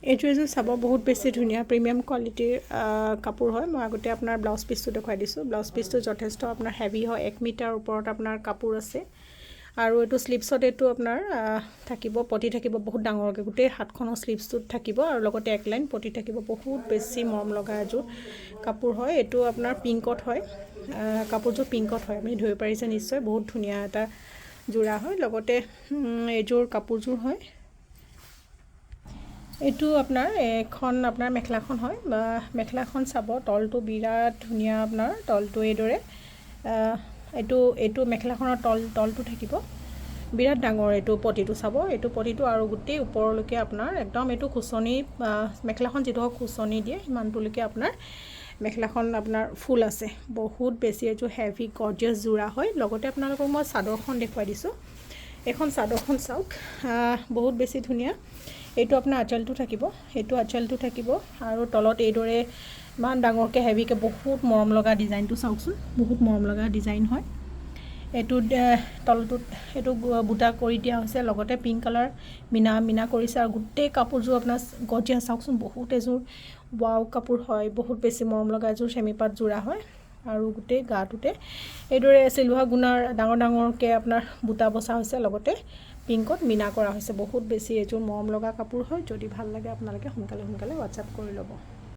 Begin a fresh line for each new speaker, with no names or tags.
এইটো এযোৰ চাব, বহুত বেছি ধুনীয়া প্ৰিমিয়াম কোৱালিটিৰ কাপোৰ হয়। মই আগতে আপোনাৰ ব্লাউজ পিচটো দেখুৱাই দিছোঁ। ব্লাউজ পিচটো যথেষ্ট আপোনাৰ হেভি হয়, 1 মিটাৰ ওপৰত আপোনাৰ কাপোৰ আছে। আৰু এইটো শ্লিভছত এইটো আপোনাৰ থাকিব, পতি থাকিব বহুত ডাঙৰকৈ, গোটেই হাতখনৰ শ্লিভছটোত থাকিব আৰু লগতে এক লাইন পতি থাকিব। বহুত বেছি মৰম লগা এযোৰ কাপোৰ হয়। এইটো আপোনাৰ পিংকত হয়, কাপোৰযোৰ পিংকত হয়। আপুনি ধৰিব পাৰিছে নিশ্চয়, বহুত ধুনীয়া এটা যোৰা হয়। লগতে এইযোৰ কাপোৰযোৰ হয়। এইটো আপোনাৰ এখন আপোনাৰ মেখেলাখন হয় বা মেখেলাখন চাব, তলটো বিৰাট ধুনীয়া। আপোনাৰ তলটো এইদৰে এইটো মেখেলাখনৰ তলটো থাকিব বিৰাট ডাঙৰ। এইটো পতিটো চাব, এইটো পতিটো আৰু গোটেই ওপৰলৈকে আপোনাৰ একদম এইটো খুচনি, মেখেলাখন যিডোখৰ খুচনি দিয়ে, সিমানটোলৈকে আপোনাৰ মেখেলাখন আপোনাৰ ফুল আছে। বহুত বেছি এযোৰ হেভি গৰ্জিয়াছ যোৰা হয়। লগতে আপোনালোকক মই চাদৰখন দেখুৱাই দিছোঁ। এইখন চাদৰখন চাওক, বহুত বেছি ধুনীয়া। এইটো আপোনাৰ আঁচলটো থাকিব, এইটো আঁচলটো থাকিব আৰু তলত এইদৰে ইমান ডাঙৰকৈ হেভিকৈ বহুত মৰম লগা ডিজাইনটো চাওকচোন, বহুত মৰম লগা ডিজাইন হয়। এইটো তলটোত এইটো বুটা কৰি দিয়া হৈছে, লগতে পিংক কালাৰ মীনা মীনা কৰিছে আৰু গোটেই কাপোৰযোৰ আপোনাৰ গৰ্জিয়াছ। চাওকচোন, বহুত এযোৰ ৱাও কাপোৰ হয়। বহুত বেছি মৰম লগা এযোৰ চেমি পাট যোৰা হয় আৰু গোটেই গাটোতে এইদৰে চিলভাৰ গুণাৰ ডাঙৰ ডাঙৰকৈ আপোনাৰ বুটা বচা হৈছে, লগতে পিংকত মীনা কৰা হৈছে। বহুত বেছি এযোৰ মৰম লগা কাপোৰ হয়। যদি ভাল লাগে, আপোনালোকে সোনকালে সোনকালে হোৱাটছআপ কৰি ল'ব।